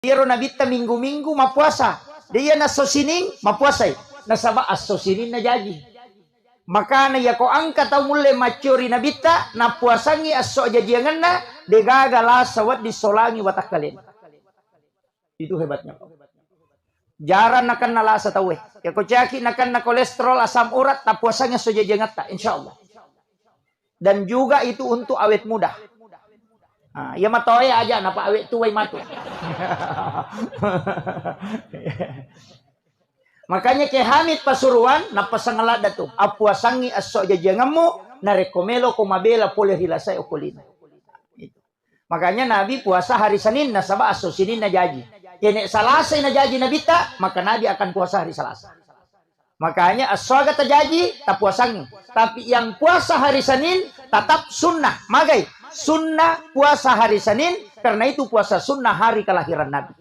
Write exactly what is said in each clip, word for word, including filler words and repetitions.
Iyaro Nabitta minggu-minggu mappuasa. De iya nasso Sining mappuasai. Nasaba esso Sininna jaji. Makana iyako engka tau mulle maccio ri Nabitta, nappuasangngi esso ajajiangenna, degaga lasa wedding solangi watakkalena. Itu hebatnya. Jarang nakenna lasa tauwe. Iyako caki nakenna kolesterol, asam urat, tappuasangngi esso ajajiangetta, insya Allah. Dan juga itu untuk awet muda. Ah, iya matoe aja napa awet tuai matu. Makanya Kiai Hamid Pasuruan napasang ladda tu, appuasangngi esso ajajiangemmu, narekko meloko mabela pole ri lasai okko lino. Makanya Nabi puasa hari Senin nasaba esso Sininna jaji. Kene Salasai najaji Nabitta, maka Nabi akan puasa hari Selasa. Makanya esso aga tajaji, tapuasangngi. Tapi yang puasa hari Senin tetap sunnah. Magai? Sunnah puasa hari Senin, karena itu puasa sunnah hari kelahiran Nabi.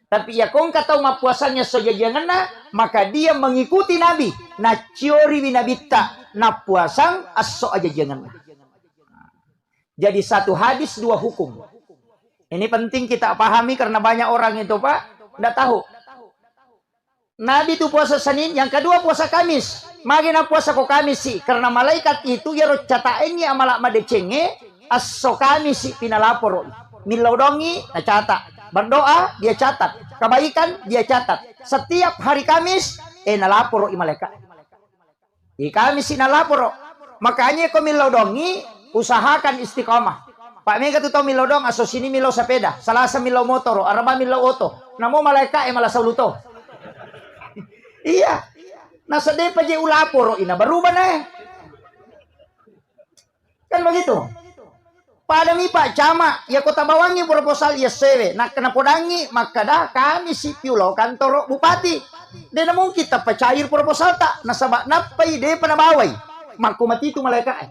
Tapi iya kongka tau mappuasangngi esso ajajiangenna, maka dia mengikuti Nabi. Naccioriwi Nabitta, nappuasang esso ajajiangenna. Jadi satu hadis dua hukum. Ini penting kita pahami karena banyak orang itu, Pak, ndak tahu. Nabi itu puasa Senin, yang kedua puasa Kamis. Magi na puasa ko Kamis sih? Karena malaikat itu iyaro cataengngi amala madecengnge, esso Kamis sih pinalaporo. Millau dongi, nacata. Berdoa, dia catat. Kebaikan, dia catat. Setiap hari Kamis, eh, nalaporo i malaikat. Di Kamis si nalaporo. Makanya ko millau dongi, usahakan istiqomah. Pak mega tu tau millau dong, esso Sini millau sepeda, Salasa millau motoro, Araba millau oto. Namo malaika e malah saulu to. Iya. Nasedepa je ulaporo ina berubah nae. Kan begitu. Padami Pak Camat, iya ko tabawangngi proposal iya sewe, nak-, napodangngi makkada kami si piulau kantoro bupati. De na mungkin tappa cair proposal ta, nasaba nappai depa nabawai. Makko matitu malaika e.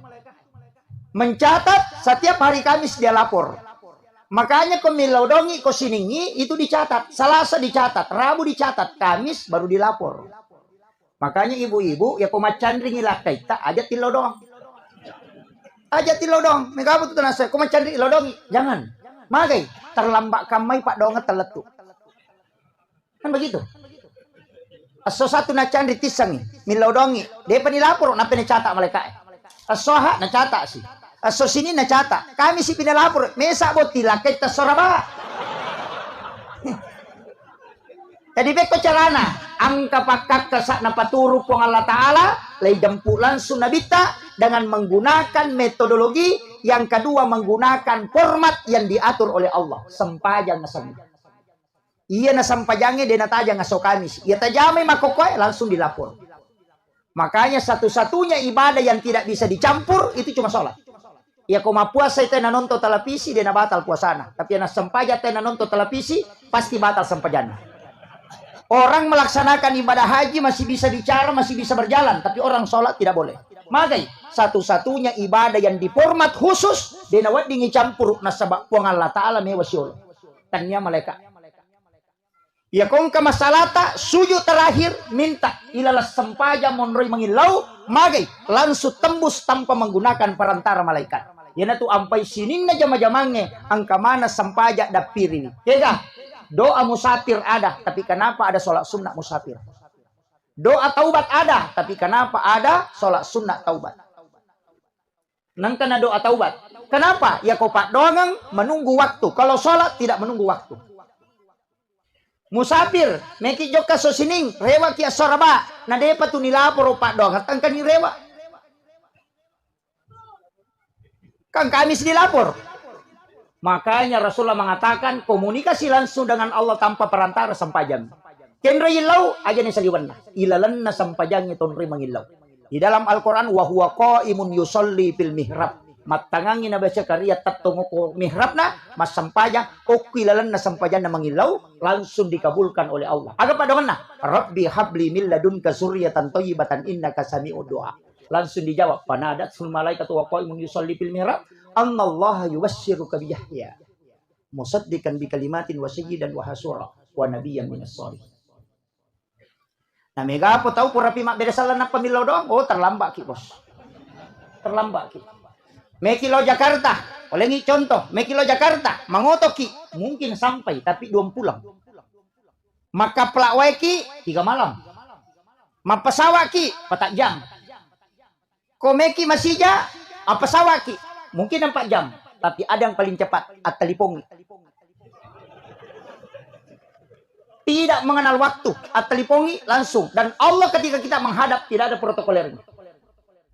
Mencatat setiap hari Kamis dia lapor. Makanya ko millau dongi, ko siningi itu dicatat. Salasa dicatat, Rabu dicatat, Kamis baru dilapor. Makanya ibu-ibu, ya ko maccanringi lakkaitta, aja tillau doang. Aja tillau doang. Mega apa tu tanasa, ko maccanri illau doangi. Jangan. Magai, terlambat kammai pak doang telettu. Kan begitu. Esso satu nacanri tissangi, millau doangi. Depa ni lapor, nappa ni catat malaika e. Esso ha, nacatat si. Esso Sini nacatat. Kami si pina lapor, mesa botti lakkaitta soraba. Jadi, pekko carana, engka pakkakkasa napaturu Puang Allah Ta'ala, leidempu langsung Nabitta dengan menggunakan metodologi, yang kedua menggunakan format yang diatur oleh Allah. Sempajang asenna. Iya na sempajangnge de natajang aso Kamis. Iya tajamai makkokkoe langsung dilapor. Makanya satu-satunya ibadah yang tidak bisa dicampur itu cuma sholat. Iya ko mappuasai tena nonton televisi, de nabatal puasana. Tapi yang sempajang tena nonton televisi, pasti batal sempajanna. Orang melaksanakan ibadah haji masih bisa bicara, masih bisa berjalan, tapi orang sholat tidak boleh. Magai, satu-satunya ibadah yang diformat khusus, de naweddingi campur, nasaba Puang Allah Ta'ala mewa siolo. Tania malaika. Iya kongka masalata, sujud terakhir, minta ilaleng sempajang monroi mangillau, magai, langsung tembus tanpa menggunakan perantara malaikat. Iyanatu ampai sininna jama-jamangnge, engka maneng sempajang dappiriwi. Kega, doa musafir ada, tapi kenapa ada sholat sunnah musafir? Doa taubat ada, tapi kenapa ada sholat sunnah taubat? Nengka na doa taubat. Kenapa? Ya ko paddoangeng menunggu waktu. Kalau sholat tidak menunggu waktu. Musafir, meki jokka so sining, rewaki assoraba, na depa tu nilaporo paddoangeng, tengkani rewa. Kan Kamis dilapor. Makanya Rasulullah mengatakan komunikasi langsung dengan Allah tanpa perantara sempajang. Kenro illau, aja ni saliwenna. Ilalenna sempajangngi tonroi mangillau. Di dalam Al-Quran, wa huwa qaimun yusalli fil mihrab. Mattangangngi Nabi Zakaria tettong ko mihrabna, massempajang, okki lalenna sempajanna mangillau, langsung dikabulkan oleh Allah. Aga paddoangenna? Rabbi habli min ladunka zurriyatan thayyibatan innaka sami'ud du'a. Langsung dijawab, fanadatul malaikatu wa qaimun yusalli fil mihrab, annallaha yubasyiruka bi Yahya musaddiqan bi kalimatin wa sayyidan wa hasura wa nabiyyan minas shalihin. Nah, mega apa tau purapi mabbere sala nappa millau doang? Oh, terlambat ki, Bos. Terlambat ki. Meki lo Jakarta, olengi contoh, meki lo Jakarta, mangoto ki. Mungkin sampai, tapi dua pulang. Makkappala' waeki tiga malam. Mappasawaki empat jam. Komeki masija, appasawaki mungkin empat jam. Tapi ada yang paling cepat, attalipongi. Tidak mengenal waktu, attalipongi langsung. Dan Allah ketika kita menghadap, tidak ada protokolernya.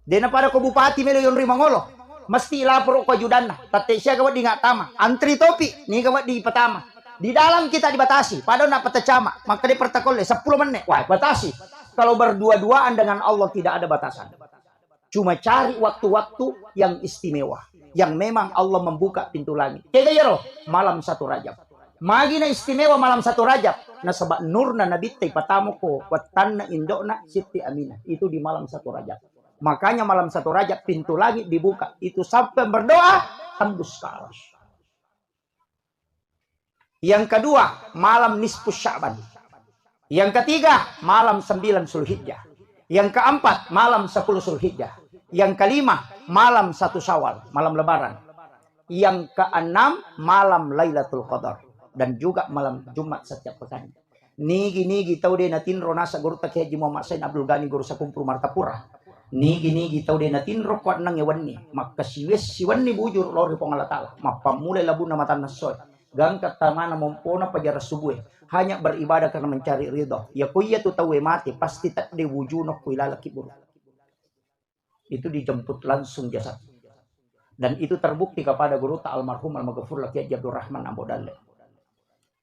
Dena pada ko bupati melo yonri mangolo. Mesti laporo ko ajudanna. Tatte siaga wedding attama. Antri topi, niga wedding patama. Di dalam kita dibatasi. Pada na patacama. Maka dia protokolnya sepuluh menit. Wah, batasi. Kalau berdua-duaan dengan Allah tidak ada batasan. Cuma cari waktu-waktu yang istimewa. Yang memang Allah membuka pintu langit. Kega yero? Malam satu Rajab. Magi na istimewa malam satu Rajab? Nasaba nurna Nabitta ipatama ko wattanna indo'na Siti Aminah. Itu di malam satu Rajab. Makanya malam satu Rajab pintu langit dibuka. Itu sampai berdoa tembus ke arasy. Yang kedua, malam nisfu Sya'ban. Yang ketiga, malam sembilan Zulhijjah. Yang keempat, malam sepuluh Zulhijjah. Yang kelima, malam satu Syawal, malam Lebaran. Yang keenam, malam Lailatul Qadar. Dan juga malam Jumat setiap pekan. Nigi-nigi tau de' natinro naseng Gurutta Kiai Haji Muhammad Said Abdul Ghani Guru Sakumpul Martapura. Nigi-nigi tau de' natinro ko ennengnge wenni, makkasiwessi wenni bujur lao ri Puang Allah Ta'ala. Mappammulai labunna matanna essoe. Gangka tamana mompona pajarang subue. Hanya beribadah karena mencari ridho. Ya ko iya tu tauwe mate, pasti tedde wujuna ko ilaleng kuburu. Itu dijemput langsung jasad. Dan itu terbukti kepada Gurutta almarhum almaghfurlah Kiai Haji Abdurrahman Ambo Dalle.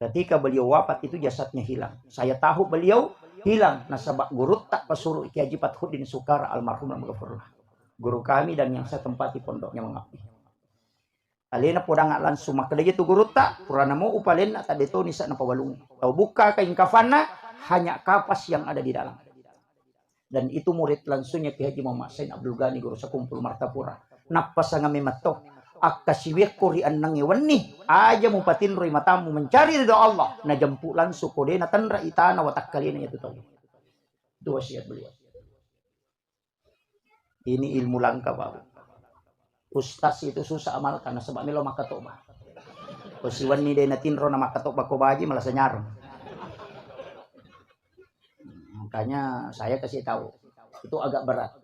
Ketika beliau wafat itu jasadnya hilang. Saya tahu beliau hilang nasaba Gurutta pasuruh Kiai Haji Fathuddin Sukara almarhum almaghfurlah. Guru kami dan yang saya tempati pondoknya mengabdi. Alena podanga langsung makkeda tu Gurutta, purana mo upalenna tadde toni sa napawalungi. Tau bukka kain kafanna, hanya kapas yang ada di dalam. Dan itu murid langsungnya Kiai Haji Muhammad Said Abdul Ghani Guru Sakumpul Martapura. Nappasanga memetto. Akkasiwekko ri ennengnge wenni, aja mupatinroi matamu mencari ridho Allah, najempu langsung ko de' natenra itana watakkalena yatu tau. Itu wasiat beliau. Ini ilmu langka, Pak. Ustaz itu susah amalkan, nasaba melo makkatoba. Ko siwenni de' natinro na makkatoba ko baji, malah senyarang. Makanya saya kasih tahu, itu agak berat.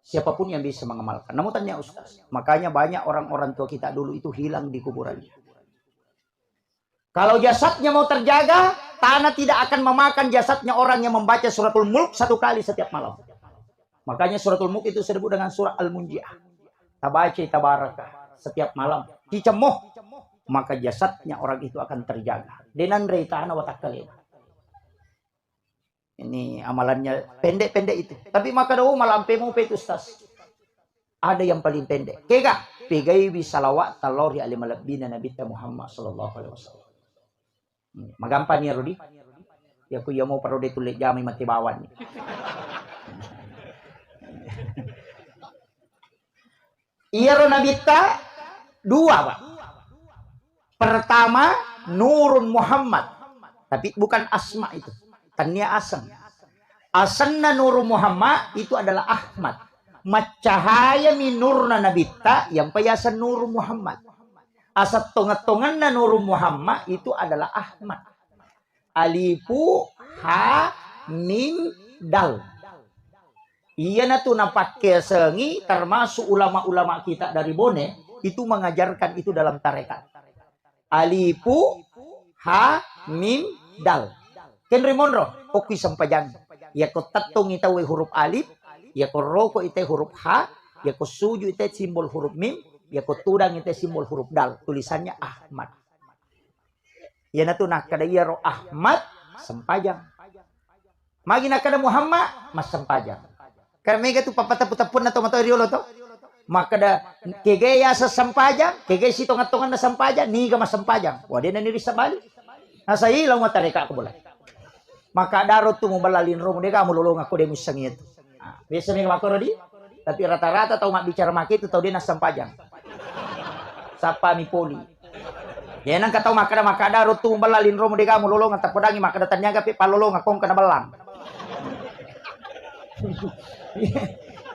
Siapapun yang bisa mengamalkan. Namun tanya Ustaz. Makanya banyak orang-orang tua kita dulu itu hilang di kuburannya. Kalau jasadnya mau terjaga, tanah tidak akan memakan jasadnya orang yang membaca Suratul Mulk satu kali setiap malam. Makanya Suratul Mulk itu disebut dengan surah Al-Munjiah. Tabaca tabaraka setiap malam. Cicemmo. Maka jasadnya orang itu akan terjaga. De' nanrei tanah watakkalena. Ini amalannya pendek-pendek itu. Tapi makkeda, "Oh, malampe mope itu, Ustaz." Ada yang paling pendek. Kega, pegaiwi salawat tallori ale malebbina Nabitta Muhammad sallallahu alaihi wasallam. Magampang ni, Rudi. Ya ku iya mo parode tulle jamai mate bawang ni. Iyaro nabitta dua, Pak. Pertama, Nurun Muhammad. Tapi bukan asma itu. Tania aseng. Asenna Nurun Muhammad itu adalah Ahmad. Maccahayami nurna nabitta, yang payaseng Nurun Muhammad. Aseng tongeng-tongenna Nurun Muhammad itu adalah Ahmad. Alifu, ha, mim, dal. Iyanatu napakkeasengi termasuk ulama-ulama kita dari Bone itu mengajarkan itu dalam tarekat. Alifu, ha, mim, dal. Kenri monro, okki sempajang. Yako tettongi tauwe huruf alif, yako roko ite huruf ha, yako suju ite simbol huruf mim, yako tudang ite simbol huruf dal. Tulisannya Ahmad. Iyanatu nakkeda iyaro Ahmad sempajang. Magi nakkeda Muhammad massempajang. Kan mega tu pappateppu-teppunna to matoa riolo to. Makkeda kege yaseng sempajang, kege sitongeng-tongenna sempajang, niga massempajang. Wa de' nanirissa bali. Nasai lao matareka ko bola. Maka daro tu muballa linromu de' kamu lolongakko de' musseng itu. Nah, biasa mega makkoro di. Tapi rata-rata tau mabbicara make itu tau de' nassempajang. Sappami poli. Ya nengka tau makkeda-makkeda ruttu mubella linromu de' kamu lolongeng tappodangi makkeda taniaga pe pallolongeng kongka na bellang.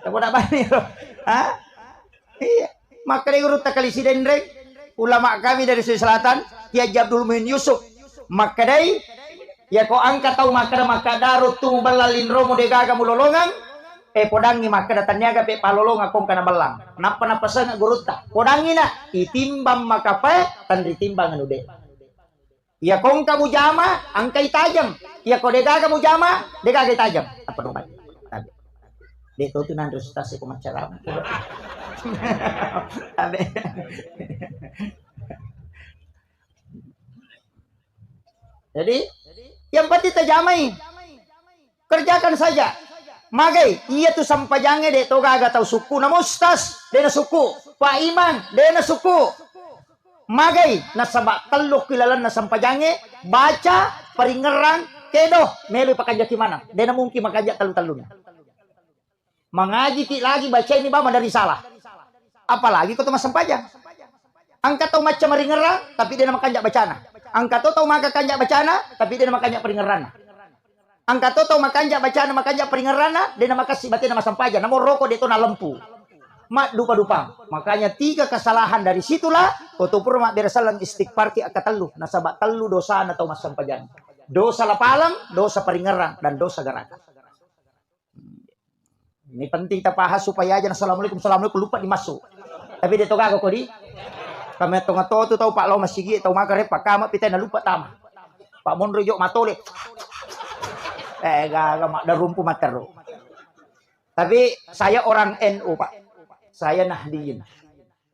Tappoda bani ro. Ha? Iya. Makkeda guru takali sidenreng. Ulama kami dari Sulawesi Selatan, Kiai Haji Abdul Muin Yusuf, makkedai, iyako engka tau makkeda, makkeda ruttu mubella linromu degaga mulolongeng, eh, podangi makkeda, tenniaga pe palolongeng kongka nabellang. Nappa napaseng gurutta, podangi na, itimbang makapae, tenritimbang anu de. Iyako engka mujama, engkai tajeng. Iyako degaga mujama, degaga tajeng. Apa dong, Pak? Tabe. De to tu nanre ustaz ko maccarama. Tabe. Jadi, yang penting tajamai. Kerjakan saja. Magai, iya tu sampajangnge de to gaga tau sukku. Nama ustaz, de na sukku. Pak Imam, de na sukku. Magai, nasaba tellu ki lalenna sampajangnge, baca, paringerrang, kedo, melo pakanjaki maneng. De na mungkin makanja tellu-tellunna. Mangaji ki lagi baca ini bama dari salah. Apalagi ko to massempajang. Engka tau macca maringerrang, tapi de na makanja bacana. Engka to tau maka kanja bacana, tapi de na makanja paringerranna. Engka to tau makanja bacana, makanja paringerranna, de na makassi batena massempajang. Namo roko de to nalempu. Maddupa-dupang. Makanya tiga kesalahan dari situlah, ko to pura mabbere selleng istighfar ki akkatellu. Nasaba tellu dosana tau massempajang. Dosa lapaleng, dosa paringerrang, dan dosa garaga. Ini penting tapaham supaya aja assalamualaikum, assalamualaikum, lupa dimasuk. Tapi de to gaga kodi. Kami tonga to tu tau pak lao masigi, tau maka repa kama pitai na lupa tama. Pak monro jo matole. Eh, gaga mak darumpu matero. Tapi saya orang N U, Pak. Saya Nahdiyin.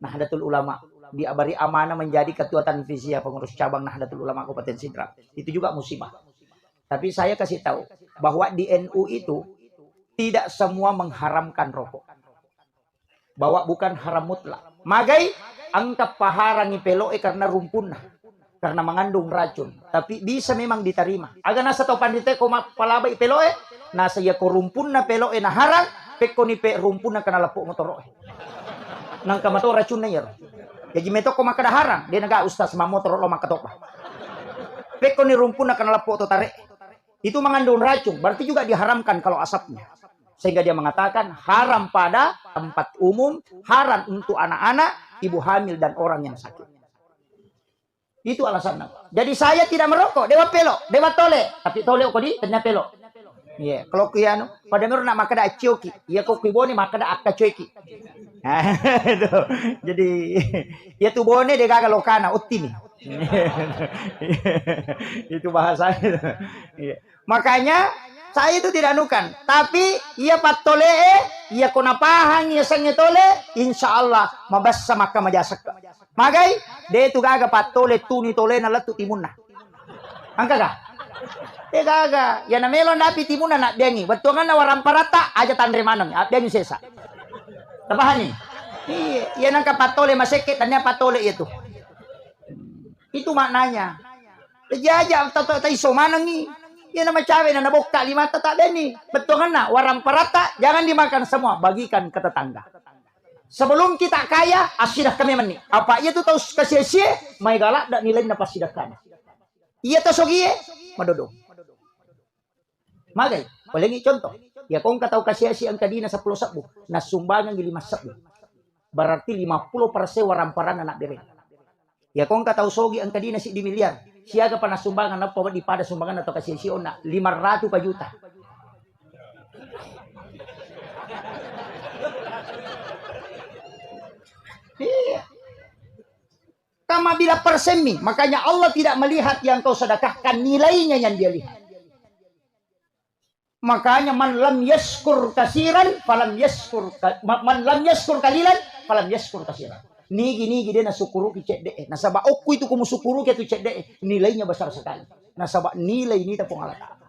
Nahdlatul Ulama. Diabari amanah menjadi ketua tanfiziyah, pengurus cabang Nahdlatul Ulama Kabupaten Sidrap. Itu juga musibah. Tapi saya kasih tahu bahwa di N U itu tidak semua mengharamkan rokok. Bahwa bukan haram mutlak. Magai, engka paharangi pelo'e karena rumpunna. Karena mengandung racun. Tapi bisa memang diterima. Aga nasa tau panrite ko mappalabai pelo'e, nasa iya ko rumpunna pelo'e naharang, pekkoni pe rumpunna kena leppo motoro'e. Nangka mato racunna iyaro. Jaji metokko makkeda harang, de naga ustaz mammotoro lo makkatobba. Pekkoni rumpunna kena leppo to tare. Itu mengandung racun, berarti juga diharamkan kalau asapnya. Sehingga dia mengatakan haram pada tempat umum, haram untuk anak-anak, ibu hamil dan orang yang sakit. Itu alasannya. Jadi saya tidak merokok, dewa pelo, dewa tole, tapi tole kodi tanya pelo. Iya, kalau ku anu, pada meru nak makkeda acioki, iya kok ku bone makkeda akka cueki. Itu. Jadi, iya tu bone de gaga lokana, ottini. Itu bahasanya. Iya. Makanya saya itu tidak anukan, tapi iya pattolee, iya ko napahang iya sengnge tole, insya Allah mabessa makka majasek. Magai, de tu gaga pattole tuni tolena lettu timunna. Engkaga? De gaga. Iya namelo napi timunna nabbiangi. Bettuanganna waramparatta aja tanre maneng, abbiangi sesa. Tapahani? Iya, iya nangka pattole masekke, tania pattole iya tu. Itu maknanya. Jaja taiso manengi. Iya na macawe na nabokka limata tak beni. Bettuanganna waramparatta jangan dimakan semua, bagikan ke tetangga. Sebelum kita kaya, assidakkami menni. Apa iya tu tau kasiasie, mai galak dak nilainna passidakkana. Iya to sogie, madodo. Magai, palengi contoh. Iya kongka tau kasiasi engka dina seppulo sebbu, nassumbangengi lima sebbu. Berarti lima puluh persen waramparanna nabbere. Iya kongka tau sogi engka dina siddi miliar, siaga pa nassumbangan nappa wedding pada sumbanganna tau kasiasi onna lima ratu pa juta. Iya. Kama bila persenmi, makanya Allah tidak melihat yang kau sedekahkan, nilainya yang dia lihat. Makanya man lam yaskur kasiran, falam yaskur ka-, ma-, man lam yaskur kalilan, falam yaskur kasiran. Nigi-nigi de nasukuruki cedde e. Nasaba okku itu kumu sukuruki itu cedde e. Nilainya besar sekali. Nasaba nilai nita Puang Allah Ta'ala.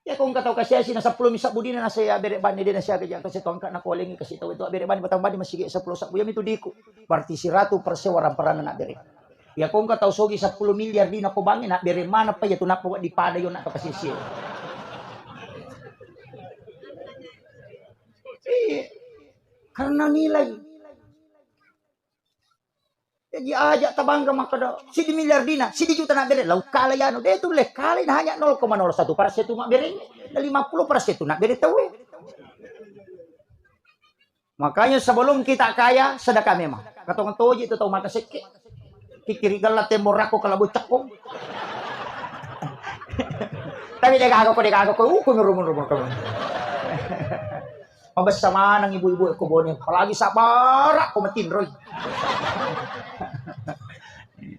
Ya ko engka tau kasiasi na seppulo mi sebbu dina nasa ya bere bane de nasiaga jaka setu angka na kolengi kasi tau itu bere bane batang bane masigi seppulo sebbu ya mitu diku. Berarti siratu persen waramparanna na bere. Ya ko engka tau sogi seppulo miliar dina ko bangi na bere mana pa ya tu napa wadi pada yo na kasiasi. Iya. Karena nilai. Jaji aja tabangga makkeda, siddi miliar dina, siddi juta na bere, lau kala yanu, de tu le kala na hanya nol koma nol satu persen tu mabbere, na lima puluh persen tu na bere tau. Makanya sebelum kita kaya, sedekah memang. Katong toji tu tau maka sekke. Kikiri gella tembo rakko kala bocakko. Tapi de gaga ko, de gaga ko, uku nurumur-rumur ko. Mabessa maneng ibu-ibu ko Bone, apalagi sabara ko matinroi.